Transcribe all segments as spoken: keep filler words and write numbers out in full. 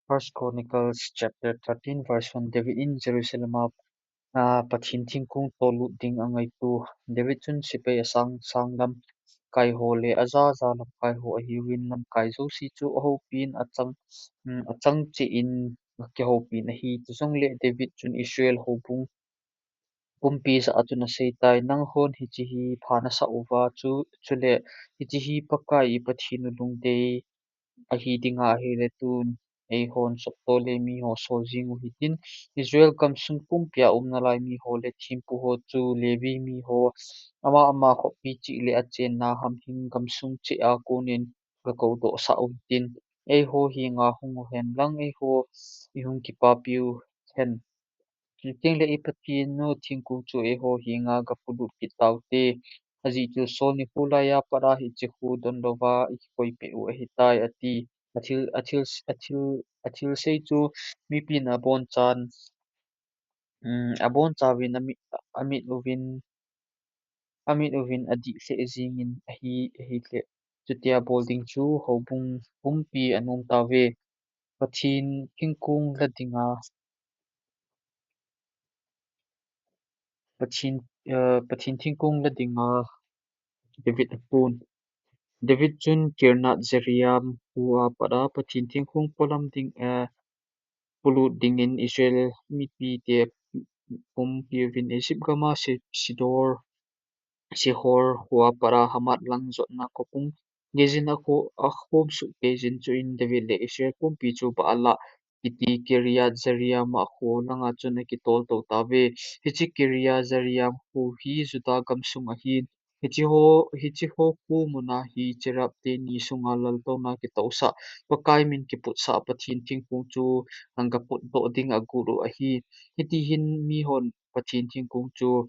First Chronicles chapter thirteen, verse one. David in Jerusalem a, a, Pathen thingkung tollut ding angaitu. David chun sepai asang sang lamkai ho le aja ja lamkai ho ahiuvin, lamkai jouse chu ahoupi in achang, um, achang cheh in akihoupin ahi. Chujongle David chun Israel houbung pumpi jah a chun aseitai, Nanghon hiche hi pha nasah uva chu, chule hiche hi Pakai i Pathen u lungdei ahi dinga ahile tun eihon sopto le miho sol jing u hitin, Israel gamsung pumpia um nalai miho le thempu ho chu Levi miho, ama ama khopi cheh le achenna hamhing gamsung cheh a konin gakoudoh sah u hitin, eiho henga hung uhen lang, eiho ihung kipapiu hen. Chutengle i Pathen u thingkung chu eiho henga gapolut kit taute. Ajeh chu Saul nikho laiya pat a hiche khu donlouva ikikoi peh u ahitai, ati. Athil, athil, athil, athilsei chu mipin abonchan, um, abonchauvin amit, amit uvin, amit uvin adih lheh jengin ahi, ahileh. Chutia bol ding chu houbung pumpi anom tauve. Pathen thingkung la dinga, Pathen, eh, Pathen thingkung la dinga David apun. David chun Kiriath Jearim khua pat a Pathen thingkung polam ding, eh, polut dingin Israel mipite pumpiuvin Egypt gama Si-, Sidor, Sihor khua pat a Hamath lang jotna khopung geijin akho-, akhom suh keijin, chuin David le Israel pumpi chu Baala kiti Kiriath Jearim a kho langa chun akitol tou tauve. Hiche Kiriath Jearim kho hi Judah gamsung ahin, hiche ho, hiche ho kho muna hi cherub teni sunga laltouna kitousah, Pakai min kiputsah Pathen thingkung chu gaputdoh ding agot u ahi. Hiti hin mihon Pathen thingkung chu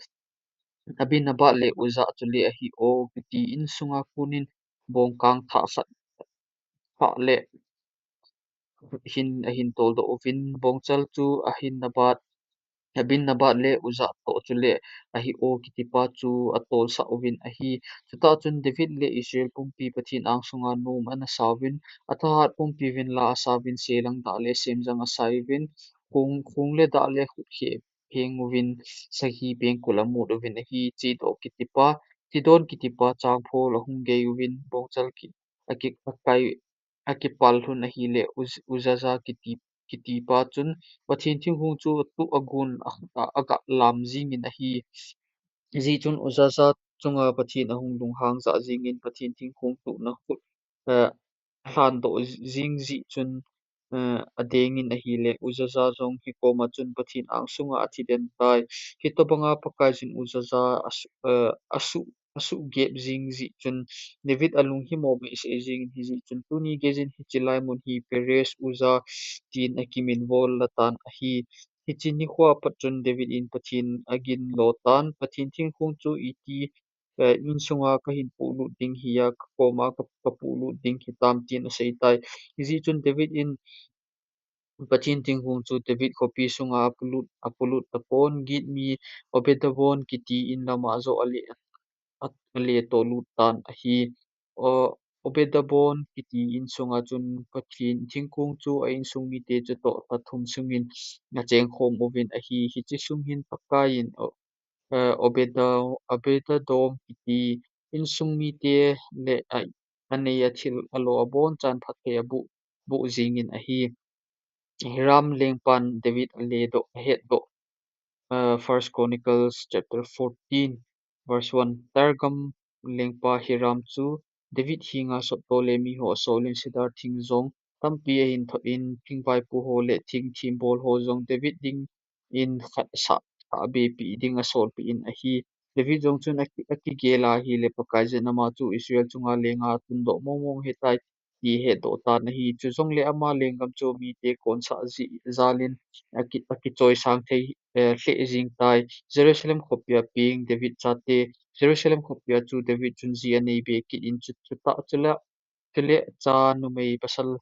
Abinadab le Uzzah chule Ahio kiti insunga konin bongkang thah khat, thah le hin ahin toldoh uvin, bongchal chu Ahinadab, Abinadab le Uzzah toh chule Ahio kitipa chu atolsah uvin ahi. Chutah chun David le Israel pumpi Pathen angsunga nom ana sauvin, athahat pumpi uvin la asauvin, selang dah le semjang asauvin, khong, khong le dah le khutkheh pheng uvin, sagih pengkul amut uvin ahi. Chidon kitipa, Chidon kitipa changphol ahung gei uvin, bongchal ki, aki, akai, akipal lhun ahile, Uz-, Uzzah kiti, kitipa chun Pathen thingkung chu atuh agon a, a, aga lam jingin ahi. Hijeh chun Uzzah chunga Pathen ahung lunghang jah jingin Pathen thingkung tuhna khut, eh, lhandoh jing jeh chun, eh, adengin ahile, Uzzah jong hikoma chun Pathen angsunga athi den tai. Hitobanga Pakaiyin Uzzah asu-, eh, asu-, asuhgep jing jeh chun David alunghimo behseh jingin, hijeh chun tuni geijin hiche lai mun hi Perez Uzzah tin akiminvo latan ahi. Hiche nikhoa pat chun David in Pathen aginlo tan, Pathen thingkung chu iti, eh, insunga kahin polut ding hi a, kakoma ka, kapolut ding hitam tin aseitai. Hijeh chun David in Pathen thingkung chu David khopi sunga apolut, apolut tapon, Git mi Obed-edom kiti in lama joh ale, a, ale tolut tan ahi. O, Obed-edom kiti insunga chun Pathen thingkung chu a insung mite chutoh lha thum sungin achengkhom uvin ahi. Hiche sung hin Pakaiyin, o, eh, Obed-, Obed-edom kiti insung mite le a, anei athil alo abonchan phatthei aboh, boh jingin ahi. Hiram lengpan David aledoh, ahetdoh. Uh, First Chronicles chapter fourteen, verse one. Tyre gam lengpa Hiram chu David henga sopto le miho asolin cedar thing jong tampi ahin thoh in, thingvaipo ho le thing thembol ho jong David dingin khat sah, sah behpeh ding asolpeh in ahi. David jong chun aki, akigel a ahile Pakaiyin ama chu Israel chunga lenga atundoh mongmong ahitai ti ahetdoh tan ahi. Chujongle ama lenggam chu mite konsah jeh jalin aki, akichoisang thei, eh, lheh jing tai. Jerusalem khopia peng David chate, Jerusalem khopia chu David chun ji anei be kit in chu, chutah chule, chule cha numei pasal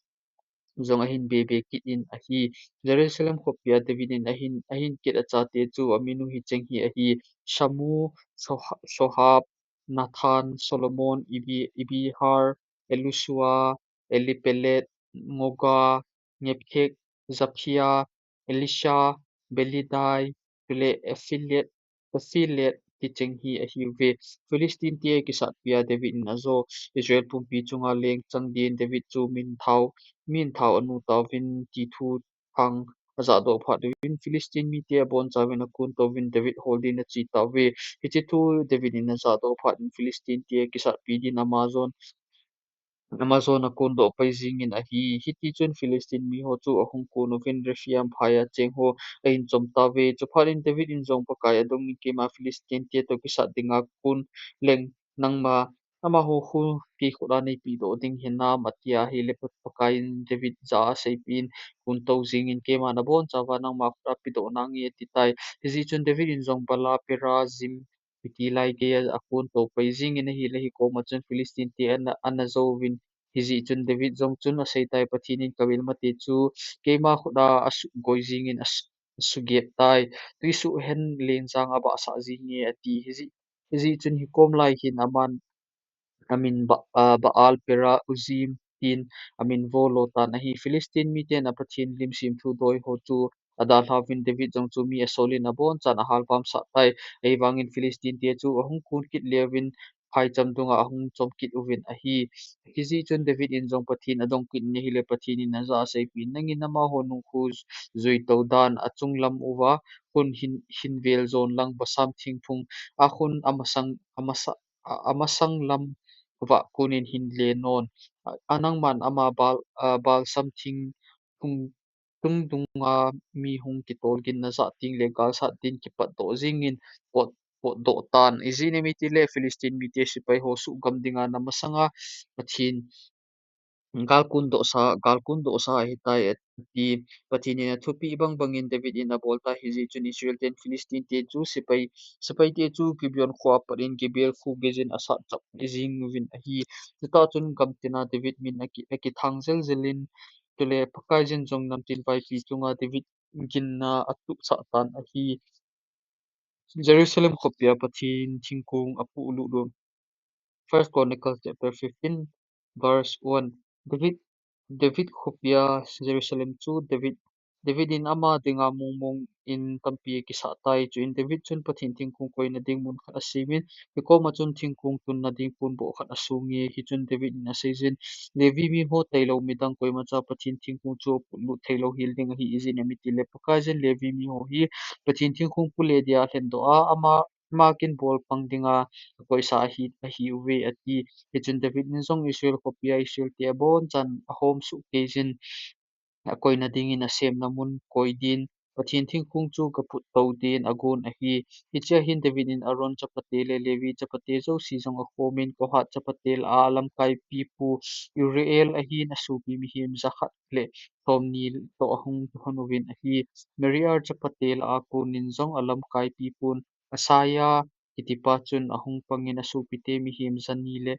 jong ahin be be kit in ahi. Jerusalem khopia David in ahin, ahin kit achate chu amin u hicheng hi ahi. Shamu, Shoha-, Shohab, Nathan, Solomon, Ebi-, Ebihar, Elisua, Elipeleth, Ngoga, Ngepkhek, Japhia, Elisha, Belidai, chule Ephilet, Ephilet ticheng hi ahiuve. Philistine te kisatpia David in ajo, Israel pumpi chunga leng chang din David chu min thao, min thao anu tauvin ti thu thang ajahdoh phat uvin Philistine mite abonchauvin akun touvin David hol din ache tauve. Hiche thu David in ajahdoh phat in Philistine te kisatpi din Amazon Amazon akondoh pai jingin ahi. Hitichun Philistine miho chu ahung kun uvin Rephaim phaia cheng ho ahin chom tauve. Chuphat in David in jong Pakai adongin keima Philistine te toh kisat dinga kun leng nangma amaho khu kei khut a neipehdoh ding hinam atia ahile Pakai in David jah a aseipeh in kun tou jingin keiman abonchauva nangma khut a pedoh nange atitai. Hijeh chun David in jong Bala, Perazim, Mipi lai geiya akun tou pai jingin ahile hikoma chun Philistine te ana, ana jouvin hijeh chun David jong chun aseitai Pathen in kamelmate chu keima khut a asuhgoi jingin asu, asugep tai. Tui suh hen lenjang abahsah jinge ati. Hijeh, hijeh chun hikom lai hin aman amin Ba, ah, Baal Perazim tin amin vo lo tan ahi. Philistine miten a Pathen lim semthu doi ho chu adalhauvin David jong chu mi asolin abonchan ahalvamsah tai. Ahivangin Philistine te chu ahung kun kit leuvin phaicham dunga ahung chom kit uvin ahi. Hijeh chun David in jong Pathen adong kit in ahile Pathen in ajah a aseipeh in nangin amaho nungkhu jui tou dan achung lam uva khun hin, hin vel jon lang basam thingphung a khun amasang, amasa, a, amasang lam uva kunin hin le non. A, anangman ama bal, a, balsam thingphung tung dunga mi hung kitol gin najah tengle galsat din kipatdoh jingin pot, potdoh tan. Ijeh inem itile Philistine mite sepai ho suhgam dinga namasanga Pathen gal kundohsa, gal kundohsa ahitai ati. Pathen in athupeh bang bangin David in abol tai. Hijeh chun Israel ten Philistine te chu sepai, sepai te chu Gibeon khoa pat in Gibeon kho geijin asat chap jing uvin ahi. Chutah chun gamtina David min aki, akithang jel jel in, chule Pakaiyin jong namtin vaipi chunga David ginna atuhsah tan ahi. Jerusalem khopia Pathen thingkung apohlut u. First Chronicles chapter fifteen, verse one. David, David khopia Jerusalem chu David, David in ama dinga mong mong in tampi akisah tai. Chuin David chun Pathen thingkung koina ding mun khat asemin, hikoma chun thingkung tunna ding ponbuh khat asonge. Hichun David in aseijin, Levi miho tailou midang koimacha Pathen thingkung chu apohlut theilou hel ding ahi, ijeh inem itile Pakaiyin Levi miho hi Pathen thingkung pule dia alhendoh a, ama, ama kin bol pang dinga akoisa ahi, ahiuve ati. Hichun David in jong Israel khopia Israel te abonchan ahomsuh keijin akoina dingin asemna mun koi din Pathen thingkung chu kaputtou din agon ahi. Hichea hin David in Aaron chapate le Levi chapate jouse jong akhomin Kohat chapate lah a alamkai pipu Uriel ahin asopi mihem jakhat le somni toh ahung hon uvin ahi. Merari chapate lah a konin jong alamkai pipun Asaiah kitipa chun ahung pangin asopite mihem jani le,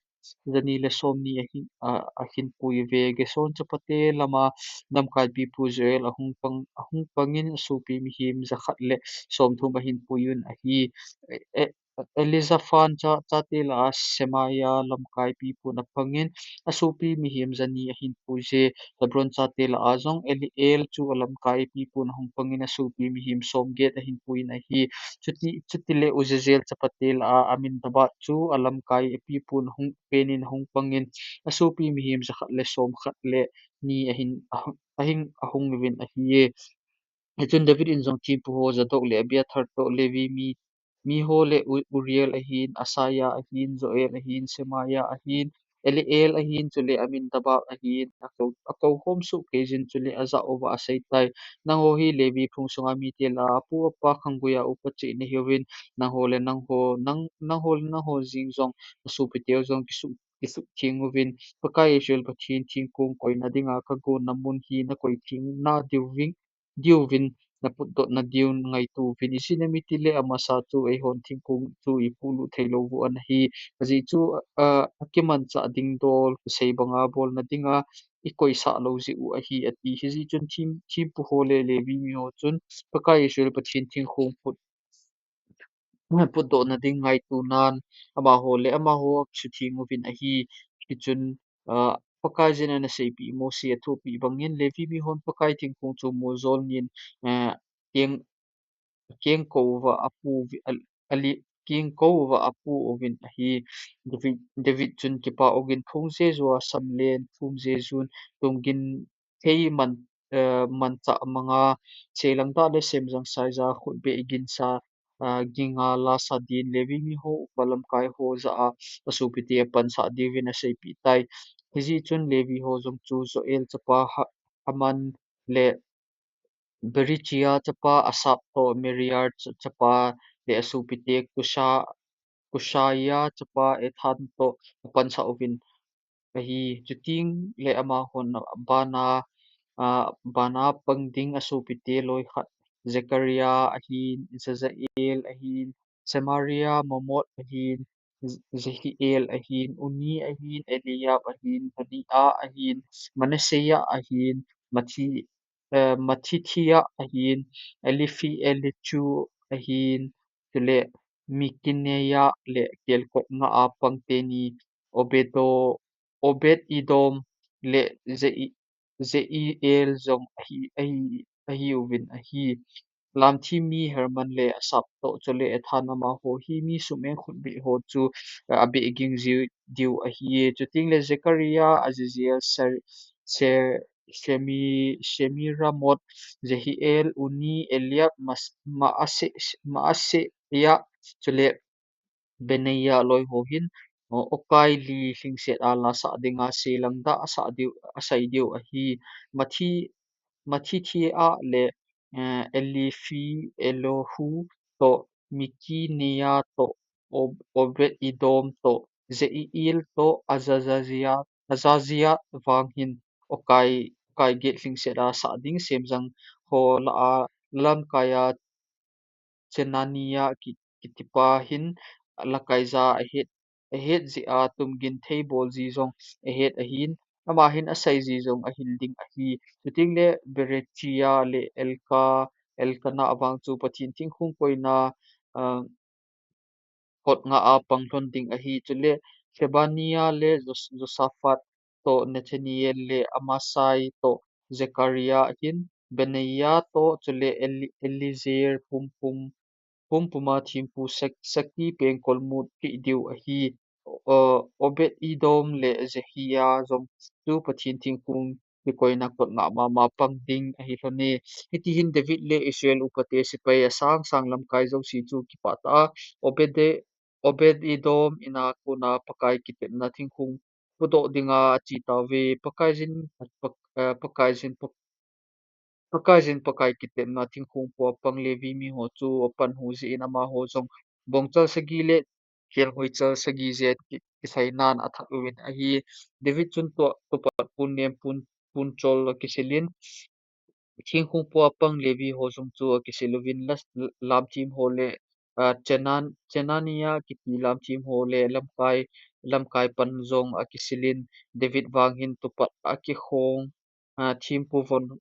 jani le somni ahin, a, ahin pui uve. Gerson chapate lama lamkai pipu Joel ahung pang, ahung pangin asopi mihem jakhat le somthum ahin puiyun ahi. E, e, Elizaphan cha, chate lah a Shemaiah lamkai pipun apangin asopi mihem jani ahin puiye. Hebron chate lah a jong Eliel chu alamkai pipun ahung pangin asopi mihem somget ahin puiyin ahi. Chuti, chutile Uzziel chapate lah a Aminadab chu alamkai pipun ahung penin ahung pangin asopi mihem jakhat le somkhat le ni ahin, ahung, ahing, ahung uvin ahiye. Hichun David in jong thempu ho Zadok le Abiathar toh Levi mi, miho le U-, Uriel ahin, Asaiah ahin, Joel ahin, Shemaiah ahin, Eliel ahin, chule Aminadab ahin, akou, akou khomsuh keijin chule ajah uva aseitai. Nangho hi Levi phung sunga mite lah a apu apa khanggui a upa cheh nahiuvin, nangho le nangho, nang, nangho le nangho jeng jong, nasopiteu jong kisuh, kisuhtheng uvin. Pakai Israel Pathen thingkung koina dinga kagonna mun hi nakoi theng nadiuvin, diuvin, naputdoh nadiu ngaito uvin. Ijeh inem itile amasa chu eihon thingkung chu ipohlut theilou u ana hi. Ajeh chu, a, akimanchah ding dol, kisei banga bolna dinga ikoisah lou jeh u ahi ati. Hijeh chun them, thempu ho le Levi miho chun Pakai Israel Pathen thingkung put, putdohna ding ngaito nan amaho le amaho akisutheng uvin ahi. Hichun, a, Pakaiyin ana seipeh, Mosi athupeh bangin Levi mihon Pakai thingkong chu muljol nin, eh, keng, kengkouva apu vi-, al-, ali, kengkouva apu uvin ahi. David, David chun kipa ogin thong jejua samlen thum jejun tumgin thei man, eh, manchah manga seilangdah le semjang saija khutbeh ginsa, ah, ginga lasa din Levi miho upa lamkai ho jah a asopite apansah diuvin aseipeh tai. Hijeh chun Levi ho jong chu Joel chapa Ha-, Haman le Berechiah chapa Asaph toh Merari cha-, chapa le asopite Kusha-, Kushaiah chapa Ethan toh apansah uvin ahi. Chuteng le amahon bana, ah, bana pang ding asopite loi khat Zechariah ahin, Jaziel ahin, Shemariah, Meremot ahin, Je-, Jehiel ahin, Unni ahin, Eliab ahin, Benaiah ahin, Maasehiah ahin, Mathi-, eh, Mattithiah ahin, Eliphi, Elihu ahin, chule Mikneiah le kelkot nga a pang teni Obedo-, Obed-edom le Jei-, Jeiel jong ahi, ahi, ahiuvin ahi. Lamthim mi Heman le Asaph toh chule Ethan amaho hi mi sum-eng khutbeh ho chu, eh, abeh ging ji diu ahi. Chuteng le Zechariah, Azazel, Ser-, Ser-, Shemi-, Shemiramoth, Jehiel, Unni, Eliab, Mas-, Maase-, Maasehiah, chule Benaiah loi ho hin, o, okai li lhingset a la sah dinga seilangdah asah diu, asai diu ahi. Mathi-, Mattithiah le, eh, Eliphi, Elihu toh, Mikneiah toh, Ob-, Obed-edom toh, Jeiel toh, Azaziah, Azaziah vang hin okai, okai get lhingset a sah ding semjang ho lah a lamkai a Chenaniah ki-, kitipa hin lakaija ahet, ahet jeh a tumgin thei bol ji jong ahet ahin, ama hin asai ji jong ahil ding ahi. Chuteng le Berechiah le Elka-, Elkanah vang chu Pathen thingkong koina, ah, kot nga a pang lhon ding ahi. Chule Shebaniah le Jos-, Josaphat toh Nethanel le Amasai toh Zechariah hin Benaiah toh chule Eli-, Eliezer pumpum, pumpuma thempu sak-, sakhi pengkol mut kit diu ahi. O-, Obed-edom le Jehiah jong chu Pathen thingkong kikoina kot nga mama pang ding ahi lhon e. Hiti hin David le Israel upate sepai asang sang lamkai jouse chu kipah tah a Obed-, Obed-edom ina kona Pakai kitepna thingkong pudoh dinga ache tauve. Pakaiyin, Pak-, eh, Pakaiyin, Pak-, Pakaiyin Pakai kitepna thingkong pu a pang Levi miho chu apanhu jeh in amaho jong bongchal sagi le kelhoichal sagi jen ki-, kisainan athat uvin ahi. David chun tua, tupat pun nem pun, pun chol akisilin, thingkong pu a pang Levi ho jong chu akisil uvin la, lamthem ho le, ah, Chenan-, Chenaniah kiti lamthem ho le lamkai, lamkai pan jong akisilin David vang hin tupat akikhong, ah, thempu von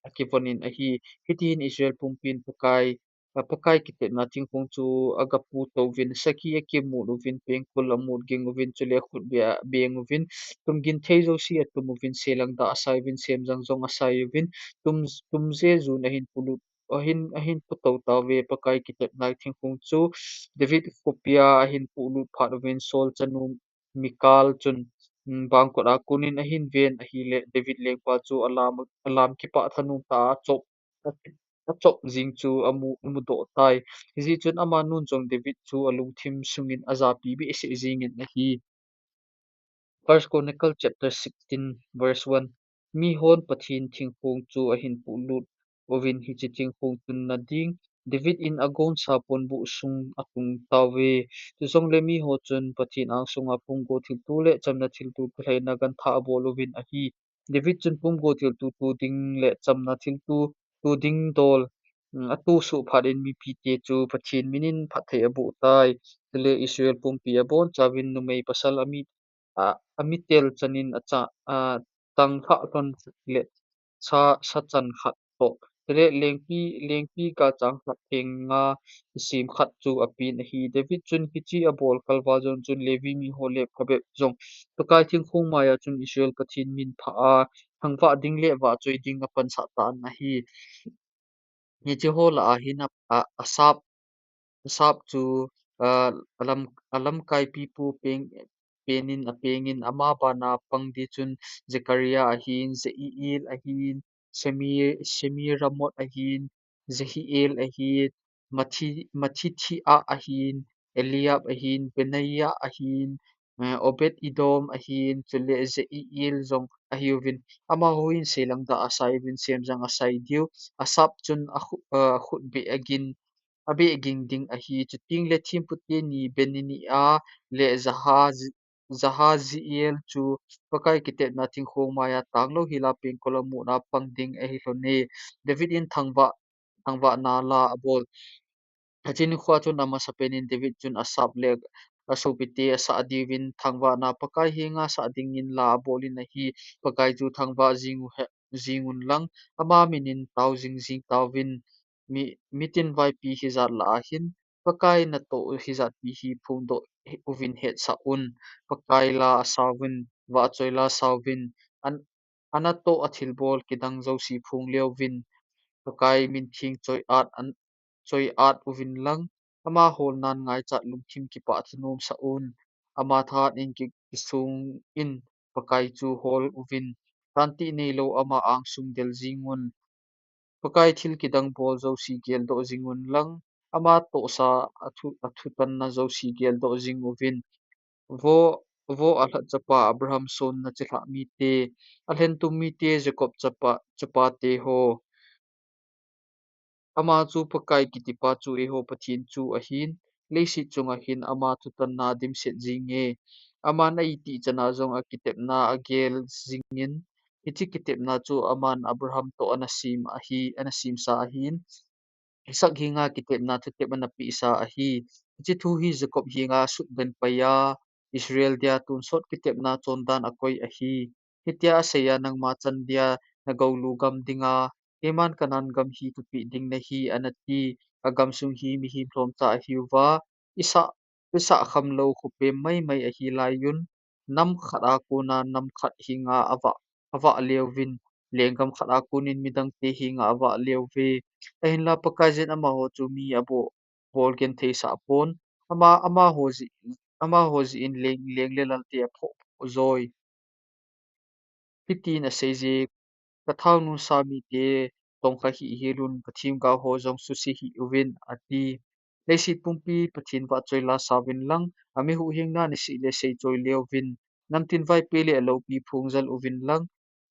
akivon in ahi. Hiti hin Israel pumpin Pakai, ah, Pakai kitepna thingkong chu agapu touvin sakhi akimut uvin pengkol amut ging uvin chule khutbeh abeng uvin tumgin thei jouse atum uvin seilangdah asai uvin semjang jong asai uvin tum, tum jejun ahin pulut, ahin, ahin putou tauve. Pakai kitepna thingkong chu David khopia ahin pulut phat uvin Saul chanu Mikal chun, um, bangkot a konin ahin ven ahile David lengpa chu alam, alam kipah thanom tah a achop, achop jing chu amu, amudoh tai. Hijeh chun amanun jong David chu alungthim sungin ajapi behseh jingin ahi. First Chronicle chapter sixteen, verse one. Mihon Pathen thingkong chu ahin pulut uvin hiche thingkong tunna ding David in agonsa ponbuh sung atung tauve. Chujongle miho chun Pathen angsunga pumgo thilto le chamna thilto kilhaina ganthah abol uvin ahi. David chun pumgo thilto to ding le chamna thilto to ding dol, um, atoh soh phat in mipite chu Pathen minin phatthei aboh tai. Chule Israel pumpi abonchauvin numei pasal ami, a, amitel chanin acha, a, tang khat lhon le sa, sa chan khat toh Chule lengpi, lengpi galchang khat thenga kisem khat chu apen ahi. David chun hiche abol kalval jong chun Levi miho lepkhabep jong Pakai thingkhong maiya chun Israel Pathen min phah a thangvah ding le vahchoi ding apansah tan ahi. Hiche ho lah a hin a, a, Asaph, Asaph chu, a, alam, alamkaipipu peng, penin apengin ama bana pang di chun Zechariah ahin, Jeiel ahin, Shemir, Shemiramoth ahin, Jehiel ahin, Mathi-, Mathithiah ahin, Eliab ahin, Benaiah ahin, eh, Obed Edom ahin, chule Jeiel jong ahiuvin. Amaho hin seilang da asai uvin, semjang asai diu. Asaph chun akhu-, eh, akhut beh agin, abeh ging ding ahi. Chuteng le thempu teni Benaiah le Jaha-, Jahaziel chu Pakai kitepna thingkhong maiya tanglou hila pengkol a muna pang ding ahi lhon e. David in thangvah, thangvahna la abol. Hiche nikho a chun amasapen in David chun Asaph le asopite asah diuvin thangvahna Pakai henga sah dingin la abolin ahi. Pakai chu thangvah jing u he, jing un lang, ama minin tao jing jing tauvin. Mi, mitin vaipi hijat lah a hin, Pakai natoh hijat pi hi phongdoh uvin hetsah un. Pakai la asauvin, vahchoi la asauvin, an, anatoh a thilbol kidang jouse phong leuvin, Pakai min theng choi-at an, choi-at uvin lang, ama holnan ngaichat lungthim kipah thanom sah un. Ama thahat in ki, kisung in Pakai chu hol uvin, tantih neilou ama angsung del jing un. Pakai thil kidang bol jouse geldoh jing un lang, ama tohsa athu, athutanna jouse geldoh jing uvin. Vo, vo Alhad chapa Abraham sonna chilhah mite, alhentum mite Jacob chapa, chapate ho. Ama chu Pakai kitipa chu eiho Pathen chu ahin, leiset chunga hin ama thutanna dimset jinge. Aman a itih chana jong akitepna agel jingin, hiche kitepna chu aman Abraham toh ana sem ahi, ana semsa ahin, Isaac henga kitepna thutep ana pehsa ahi. Hiche thu hi Jacob henga sutden paiya, Israel dia tonsot kitepna chondan akoi ahi. Hitia aseiya, nangma chan dia nagolu gam dinga, keiman Canaan gam hi kapeh ding nahi, anati. Agam sung hi mihem lhomcha ahiuva, Isaac, Isaac khamlou khopem maimai ahi laiyun, nam khat a kona nam khat henga avah, avah leuvin, lenggam khat a konin midangte henga avah leuve. Ahinla Pakaiyin amaho chu mi abo, bol genthei sah pon. Ama, amaho jeh, amaho jeh in leng, leng le lalte aphoh, phoh joi. Hitin aseije, kathaonunsa mite tongkha hih helun, kathemgao ho jong suse hih uvin, ati. Leiset pumpi Pathen vahchoi la sauvin lang, ami huhhingna niseh le seichoi leuvin, namtin vaipi le aloupi phongjal uvin lang,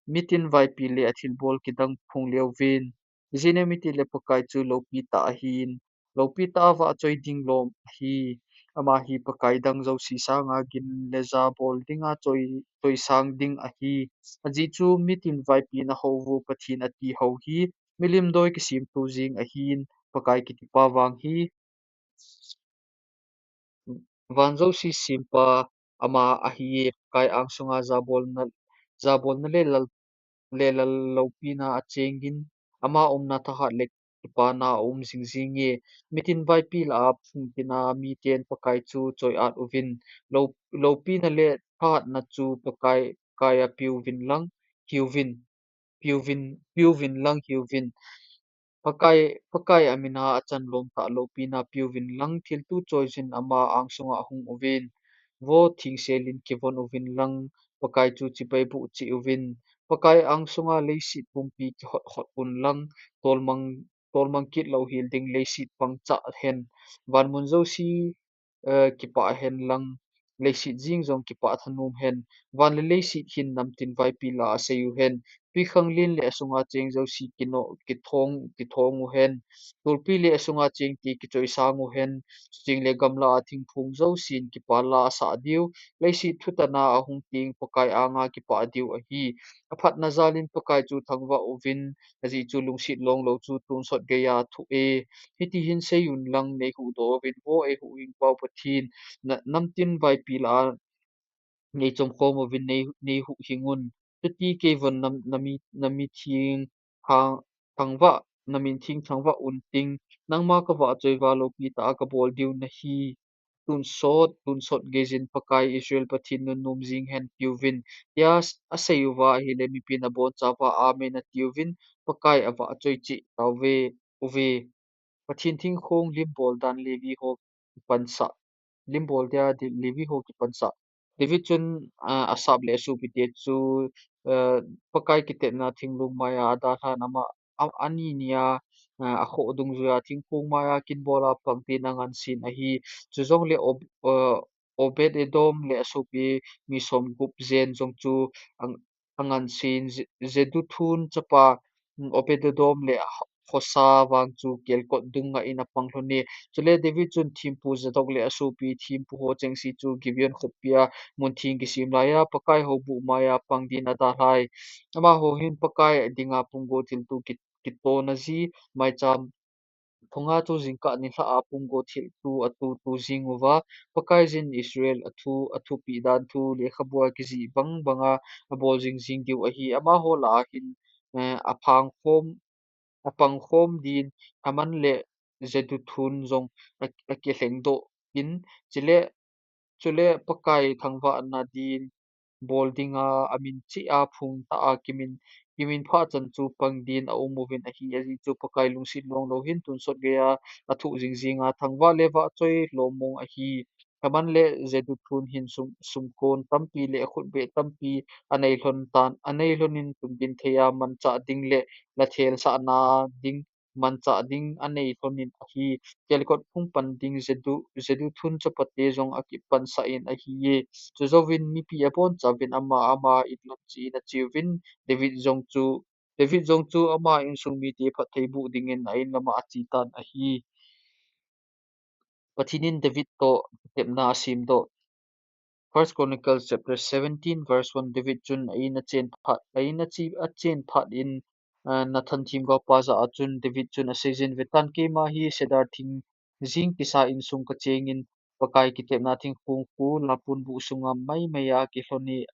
mitin vaipi le athilbol kidang phong leuvin. Ijeh inem itile Pakai chu loupi tah ahin, loupi tah a vahchoi ding lom ahi. Ama hi pakai dang jouse sanga gin le ja bol dinga choi, choisang ding ahi. Ajeh chu mitin vaipi nahou u Pathen ati ho hi, milim doi kisemthu jing ahin, Pakai kitipa vang hi van jouse sempa ama ahiye. Pakai angsunga jabolna, jabolna le lal, le lal loupina achengin, ama umna thahat le kipana aum jingjinge. Mitin vaipi lah a phungkitna miten Pakai chu choi-at uvin, lou, loupina le thahatna chu Pakai, Pakai a peuvin lang hiuvin, peuvin, peuvin lang hiuvin. Pakai, Pakai a mina achan lom tah loupina peuvin lang, thilto choiyin ama angsunga hung uvin. Vo thingselin kivon uvin lang, Pakai chu chibai boh cheh uvin. Pakai angsunga leiset pumpi kihot hot un lang, tolmang, tolmang kit louhel ding leiset pang chah hen. Van mun jouse eh, kipah hen lang, leiset jeng jong kipah thanom hen. Van le leiset hin namtin vaipi lah a asei uhen. Twikhanglen le asunga cheng jouse kino, kithong, kithong uhen. Tulpi le asunga chengte kichoisang uhen. Chuteng le gamlah a thingphung jousen kipa lah a asah diu. Leiset thutanna ahung teng Pakai anga kipah diu ahi. Aphatna jalin Pakai chu thangvah uvin, ajeh chu lungset longlou chu tonsot geiya athoh e. Hiti hin sei un lang, neihuhdoh uvin vo eihuhhingpau Pathen, na, namtin vaipi lah a neichomkhom uvin nei, neihuhhing un. Chuti keivon nam, nami, nami theng, thang, thangvah namin thingthang vah un ting, nangma kavahchoi va loupi tah a kabol diu nahi. Tonsot, tonsot geijin Pakai Israel Pathen nunnom jing hen tiuvin, tia asei uva ahile mipin abonchauva Amen atiuvin, Pakai avahchoi cheh tauve, uve. Pathen thingkhong limbol dan Levi ho kipansah, limbol dia di-, Levi ho kipansah. David chun, ah, Asaph le asopite chu, ah, Pakai kitepna thinglhang maiya adalhan ama, a, ani nia, ah, akhoh dungjuiya thingkhong maiya kinbola pang tin angansen ahi. Chujongle Ob-, ah, Obed Edom le asopi mi somgup jen jong chu ang-, angansen Je-, Jeduthun chapa, mm, Obed Edom le Ho-, Hosa vang chu kelkot dunga in apang lhon e. Chule David chun thempu Zadok le asopi thempu ho chengse chu Gibeon khopia mun theng kisem laiya Pakai houbuh maiya pang din adalhai. Amaho hin Pakai dinga punggo thilto ki-, kitona ji, maicham phunga chu jingkah nilhah a punggo thilto atoto jing uva, Pakaiyin Israel athu, athupeh dan thu lekhabua kijih bang banga abol jing jing diu ahi. Amaho lah a hin, eh, aphangkhom, apangkhom din Heman le Jeduthun jong a, akilhengdoh in, chule, chule Pakai thangvahna din bol dinga amin cheh a phung tah a kimin, kimin phah chan chu pang din aum uvin ahi. Ajeh chu Pakai lungset longlou hin tonsot geiya athoh jing jinga thangvah le vahchoi lom mong ahi. Heman le Jeduthun hin sum, sumkon tampi le khutbeh tampi anei lhon tan, anei lhon in tumbin theiya manchah ding le lathelsahna ding manchah ding anei lhon in ahi. Kelkot phung pan ding Jedu-, Jeduthun chapate jong akipansah in ahi e. Chujouvin mipi abonchauvin ama, ama in lom cheh in acheuvin David jong chu, David jong chu ama insung mite phatthei boh dingin a-in lama ache tan ahi. Pathen in David toh kitepna asemdoh. First Chronicles chapter seventeen verse one, David chun a-in achen phat, a-in ache, achen phat in, ah, Nathan themgaopa jah a chun David chun aseijin, vetan keima hi cedar thing jing kisa insung kachengin Pakai kitepna thingkhong khu lapunbuh sunga maimai a kilhon e,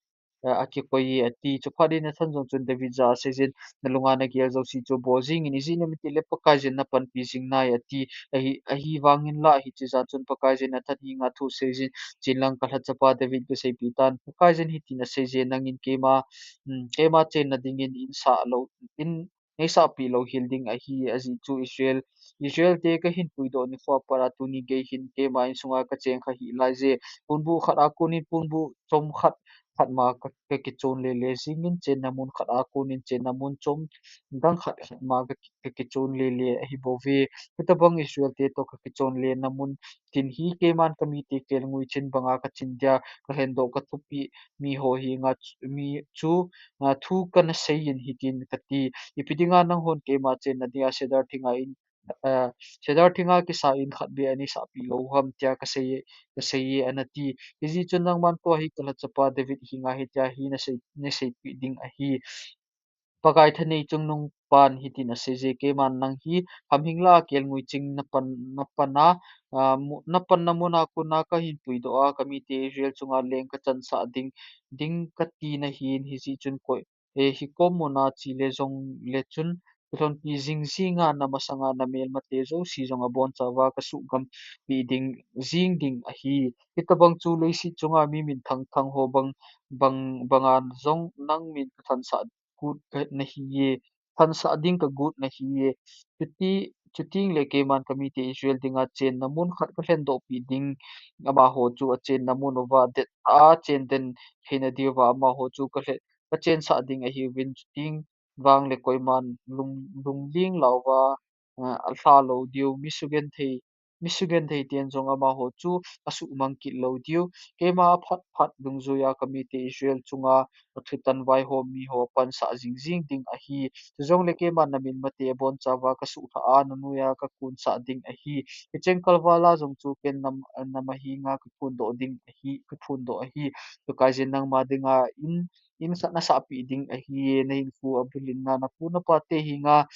eh, akikoi e, ati. Chuphat in Nathan jong chun David jah a aseijin, nalunga nagel jouse chu bol jingin, ijeh inem itile Pakaiyin napanpi jing nai, ati. Ahi, ahivangin lah hiche jan chun Pakaiyin Nathan henga thu aseijin, chenlang kalhat chapa David gaseipeh tan, Pakaiyin hitin aseije, nangin keima, um, keima chenna dingin in sah lou, in neisahpeh louhel ding ahi, ajeh chu Israel, Israel te kahin puidoh nikho a pat a tuni gei hin keima insunga kacheng kha hih laije. Ponbuh khat a konin ponbuh chomkhat khat ma ka, kakichon lele jingin, chenna mun khat a konin chenna mun chom dang khat khat ma ka, kakichon lele ahibouve. Hitobang Israel te toh kakichon lena mun tin hi keiman kamite kelngoi chin banga kachin dia, kalhendoh kathupeh miho henga chu, mi chu, ah, thu kana seiyin hitin kati, ipi dinga nanghon keima chenna dia cedar thinga in, ah, cedar thinga kisa in khat beh aneisahpeh lou ham tia kasei, kasei e, anati. Hijeh chun nangman tua hi kalhat chapa David henga hitia hi nasei, naseipeh ding ahi. Pakai thanei chungnungpan hitin aseije, keiman nang hi hamhing lah a kelngoi ching napan, napana, ah, mu-, napanna muna kona kahin puidoh a, kamite Israel chunga leng kachansah ding, ding kati nahin, hijeh chun koi, eh, hikom muna chele jongle chun, kilhonpi jing jinga namasanga namelmate jouse jong abonchauva kasuhgampeh ding, jing ding ahi. Hitobang chu leiset chunga mi minthang thang ho bang, bang, banga jong nang min kathansah got ka, nahiye, thansah ding kagot nahiye. Chuti, chutengle keiman kamite Israel dinga chenna mun khat kalhendohpeh ding, amaho chu achenna mun uva det a chenden theina diuva amaho chu kalhe, kachensah ding ahiuvin, chuteng vangle koiman lung, lungling lauva, ah, alha lou diu, mi sugenthei, mi sugenthei ten jong amaho chu asuhmang kit lou diu. Keima aphat phat dungjuiya kamite Israel chunga athutan vaihom miho pansah jing jing ding ahi. Chujongle keiman namelmate abonchauva kasuhlhah a nanoiya kakonsah ding ahi. Hicheng kalvala jong chu ken nam, nam ahenga kaphondoh ding ahi, kaphondoh ahi. Pakaiyin nangma dinga in, in khat nasahpeh ding ahi, nahinkho abulhinna napu napate henga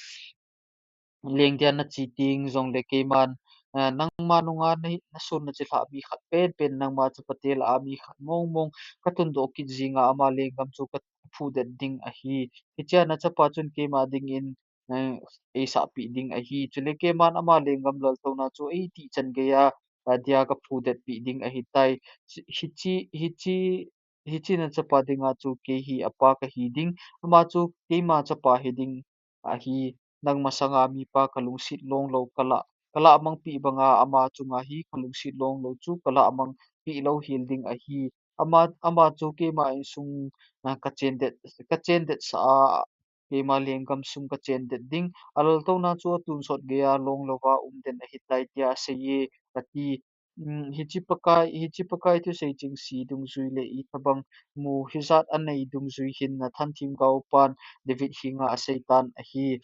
leng dia nache teng jongle keiman, ah, nangma nunga na, nasonna chilhah mi khat penpen, nangma chapate lah a mi khat mong mong katundoh kit jinga ama lenggam chu kaphudet ding ahi. Hichea nachapa chun keima dingin eh, eisahpeh ding ahi. Chule keiman ama lenggam laltouna chu eitih chan geiya, ah, dia kaphudet peh ding ahitai. Hiche, hiche, hiche nachapa dinga chu kei hi apa kahi ding, ama chu keima chapa hiding ahi. Nang masanga mipa kalungset longlou, kalah, kalah mangpeh banga ama chunga hi kalungset longlou chu kalah mangpeh louhel ding ahi. Ama, ama chu keima insung, ah, kachendet, kachendetsah a, keima lenggam sung kachendet ding. Alaltouna chu atunsot geiya longlouva umden ahitai tia aseiye, ati. Hiche Pakai, hiche Pakai thusei chengse dungjui le itobang mu hijat anei dungjui hin Nathan themgaopan David henga aseitan ahi.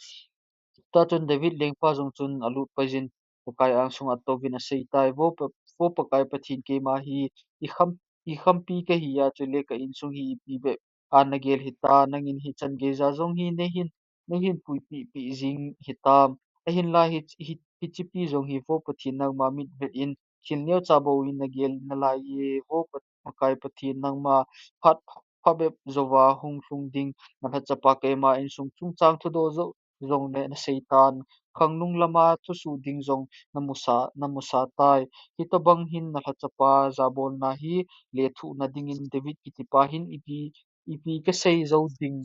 Tuachun David lengpa jong chun alut paiyin Pakai angsunga atouvin aseitai, Vo Pa, Vo Pakai Pathen, keima hi ikham, ikhampi kahi a, chule ka insung hi ipi bep a nagel hita, nangin hichan geija jong hi nahin, nahin puipeh peh jing hitam. Ahinla hi, hi, hichepi jong hi Vo Pathen nangma mitvet in thil neocha bou in nagel nalaiye, Vo Pa, Pakai Pathen nangma phat, phabep jouva hung lhung ding nalhachapa keima insung chungchang thudol jou jongle naseitan, khanglung lama thusuh ding jong namusa, namusa tai. Hitobang hin nalhachapa jabolna hi lethuhna dingin David kitipa hin ipi, ipi kasei jou ding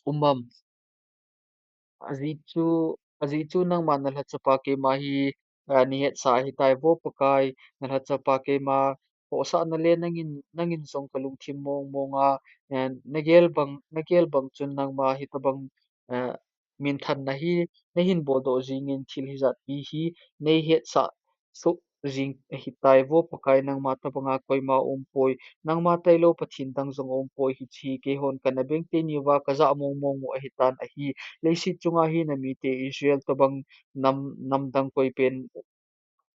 umam. Ajeh chu, ajeh chu nangma nalhachapa keima hi, ah, nahetsah ahitai, Vo Pakai, nalhachapa keima khohsahna le nangin, nangin jong kalungthim mong monga, eh, nagel bang, nagel bang chun nangma hitobang, eh, minthanna hi nahin boldoh jingin thil hijatpi hi neihetsah soh jing ahitai, Vo Pakai, nangma tobanga koima aumpoi, nangma tailou Pathen dang jong aumpoi, hiche hi keihon kana bengteni uva kajah mong mong u ahitan ahi. Leiset chunga hi namite Israel tobang nam, namdang koipen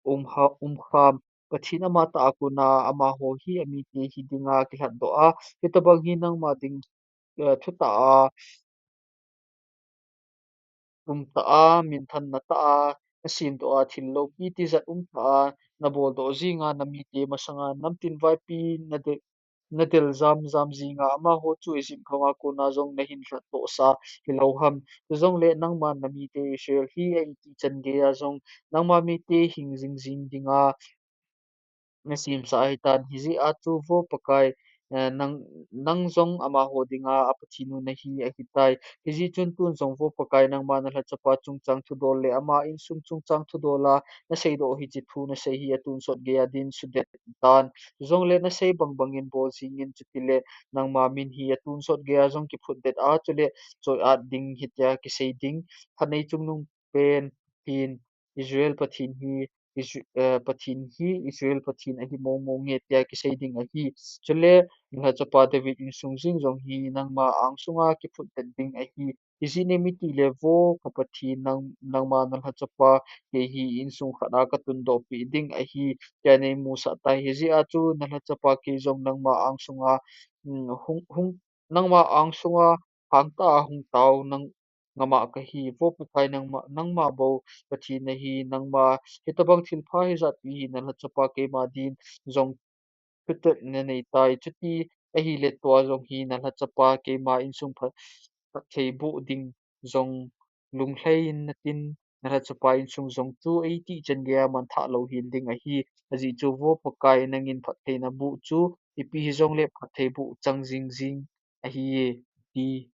um ha, um kham. Pathen amatah a kona amaho hi amite hidinga kilhatdoh a, hitobang hi nangma ding, eh, thutah a, umtah a, minthanna tah a, nasemdoh a, thil loupi tijat umtah a, naboldoh jinga namite masanga namtin vaipi nadel, nadel jam jam jinga amaho chu Egypt gam'a kona jong nahin lhatdohsa hilou ham. Chujongle nangman namite Israel hi a itih chan geiya jong nangma mite hing jing jing dinga nasemsa ahitan, hijeh a chu Vo Pakai, eh, nang, nang jong amaho dinga a Pathen u nahi ahitai. Hijeh chun tun jong Vo Pakai nangma nalhachapa chungchang thudol le ama insung chungchang thudol a naseidoh hiche thu nasei hi atunsot geiya dinsudet tan. Chujongle nasei bang bangin bol jingin chutile nangma min hi atunsot geiya jong kiphutdet a chule choi-at ding hitia kisei ding. Phatnei chungnung pen hin Israel Pathen hi, Isr-, eh, Pathen hi Israel Pathen ahi mong mong e tia kisei ding ahi. Chule nalhachapa David insung jing jong hi nangma angsunga kiphutdet ding ahi. Ijeh inem itile Vo ka Pathen nang, nangma nalhachapa kei hi insung khat a katundoh peh ding ahi tia neimusah tai. Hijeh a chu nalhachapa kei jong nangma angsunga, um, hung, hung, nangma angsunga hangtah a hung tao nang, ngam a kahi. Vo Pakai nangma, nangma bou Pathen nahi, nangma hitobang thilpha hijatpi hi nalhachapa keima din jong thutep nanei tai. Chuti ahile tua jong hi nalhachapa keima insung phat, phatthei boh ding jong lunglhai in natin, nalhachapa insung jong chu eitih chan geiya manthah louhel ding ahi. Ajeh chu Vo Pakai nangin phatthei naboh chu ipi hijongle phatthei boh chang jing jing ahi e, ti